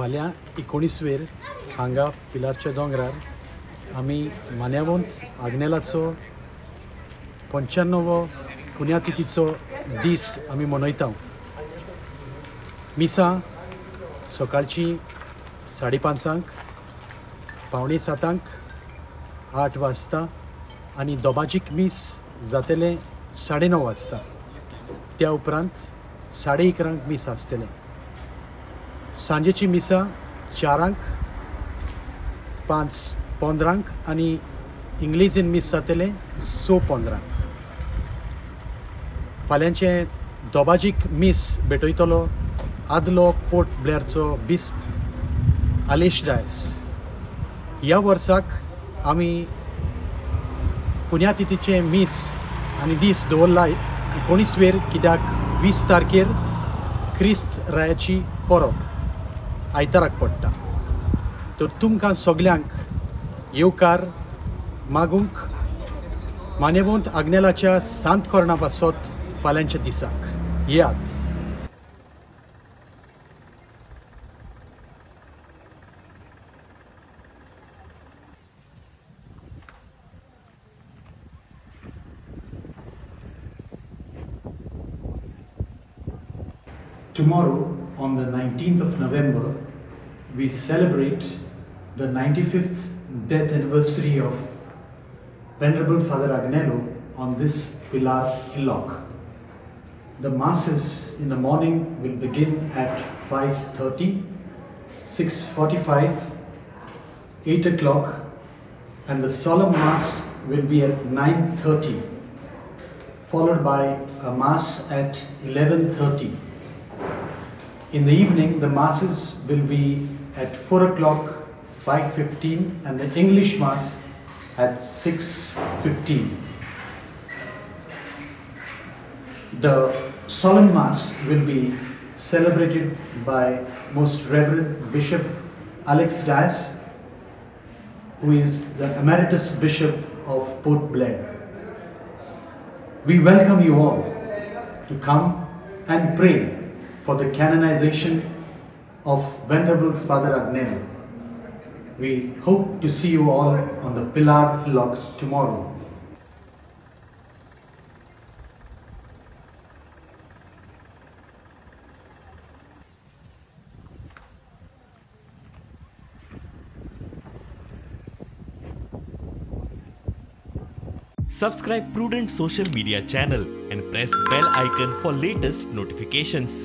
फाल्यां 19 वेर हांगा पिलारच्या दोंगरार आमी मान्यवंत आग्नेलाचो 95वो पुण्यतिथीचो दीस आमी मनयता। मिसां सकाळची 5:30, 6:45, 8 वाजता आनी दोबाजीक मीस जातलें 9:30 वाजता। त्या उपरांत 11:30 मीस आसतलें। सांजेची मिसां 4, 5:15 आनी इंग्लिजीन मीस जातलें 6:15। फाल्यांचें दोबाजीक मीस भेटयतलो आदलो पोर्ट ब्लेअरचो बिस्प आलेश डायस। ह्या वर्साक आमी पुण्यतिथीचें मीस आनी दीस दवरला 19 वेर, कित्याक 20 तारखेर क्रिस्त रायाची परब आयताराक पडटा। तर तुमकां सगल्यांक येवकार मागूंक मान्यवंत आग्नेलाच्या सांत कोरणा पासत फाल्यांच्या दिसाक येयात। Tomorrow, on the 19th of November, we celebrate the 95th death anniversary of Venerable Father Agnelo on this Pilar hillock. The masses in the morning will begin at 5:30, 6:45, 8 o'clock, and the solemn mass will be at 9:30, followed by a mass at 11:30. In the evening, the masses will be at 4 o'clock, 5:15, and the English mass at 6:15. The solemn mass will be celebrated by Most Reverend Bishop Alex Dias, who is the Emeritus Bishop of Port Blair. We welcome you all to come and pray for the canonization of Venerable Father Agnelo. We hope to see you all on the Pilar hillock tomorrow. Subscribe Prudent Social Media channel and press bell icon for latest notifications.